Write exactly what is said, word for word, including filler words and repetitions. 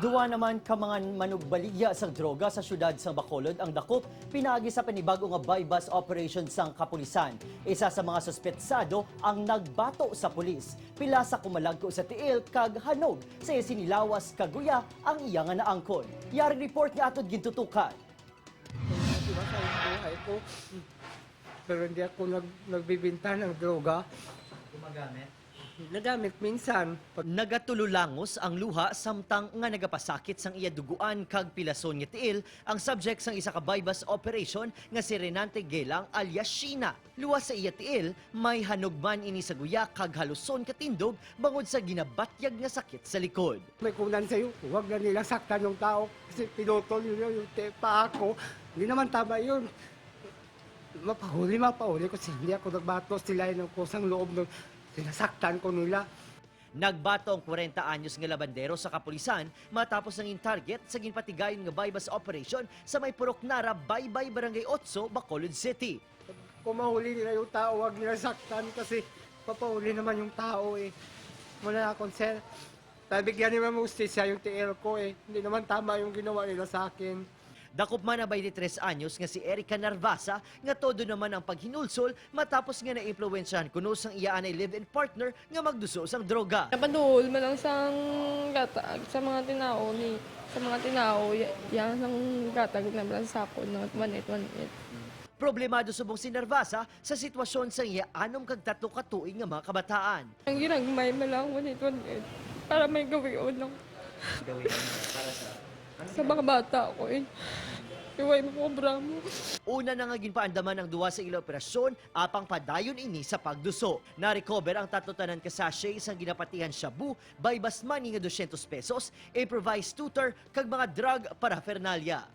Duwa naman ka mga manugbaligya sa droga sa siyudad sang Bacolod ang dakop pinaagi sa panibag-o nga buy-bust operation sang kapulisan. Isa sa mga suspetsado ang nagbato sa pulis. Pila sa kumalagko sa tiil kag hanog sa iya sinilawas kag guya ang iya nga naangkon. Yari report nga aton gintutukan. Sa buhay ko. Pero hindi ako nag-, nagbibinta ng droga. Gumagamit? Nagamit minsan. Pag Nagatululangos ang luha samtang nga nagapasakit sang iya duguan kag pilason nga tiil ang subject sang isa ka buy-bust operation nga si Renante Gelang alias Sheena. Luwas sa iya tiil, may hanugman ini sa guya kag haluson katindog bangod sa ginabatyag nga sakit sa likod. May kunan sa'yo, huwag na nila saktan yung tao kasi pinutol yun yung te-, paa ko. Hindi naman tama yun. Mapahuli, mapahuli ko, hindi ako nagbato, sila yung kusang loob ng sinasaktan ko nila. Nagbato ang kwarenta anyos nga labandero sa kapulisan matapos nangin target sa ginpatigayon nga buy-bust operation sa may Purok Nara, Baybay, Barangay Otso, Bacolod City. Kung mahuli nila yung tao, wag nila saktan kasi papahuli naman yung tao eh. Muna na akong sir. Tabigyan nila mo siya yung tiil ko eh. Hindi naman tama yung ginawa nila sa akin. Dakop man ang twenty-three anyos nga si Erica Narvasa nga todo naman ang paghinulsol matapos nga naimpluwensyahan kuno sang iya anay live-in partner nga magduso sang droga. Napaduol man lang sang gatag sa mga tinao ni, sa mga tinao, ya-, yang sang gatag na lang sa akon, no, one eight one eight. Problemado subong si Narvasa sa sitwasyon sa iya anom kag tatlo ka tuig nga mga kabataan. Ang ginagmay man lang, one eight one eight, para may gawion lang. Gawin mo para sa, ano Sa mga bata ko eh. Iway mo ko, Bramo. Una na nga ginpaandaman ang duha sa ila operasyon, apang padayon ini sa pagduso. Na-recover ang tatlo tanan ka sachet sang ginapatihan shabu, buy-bust money nga dosyentos pesos, improvised tutor, kag mga drug paraphernalia.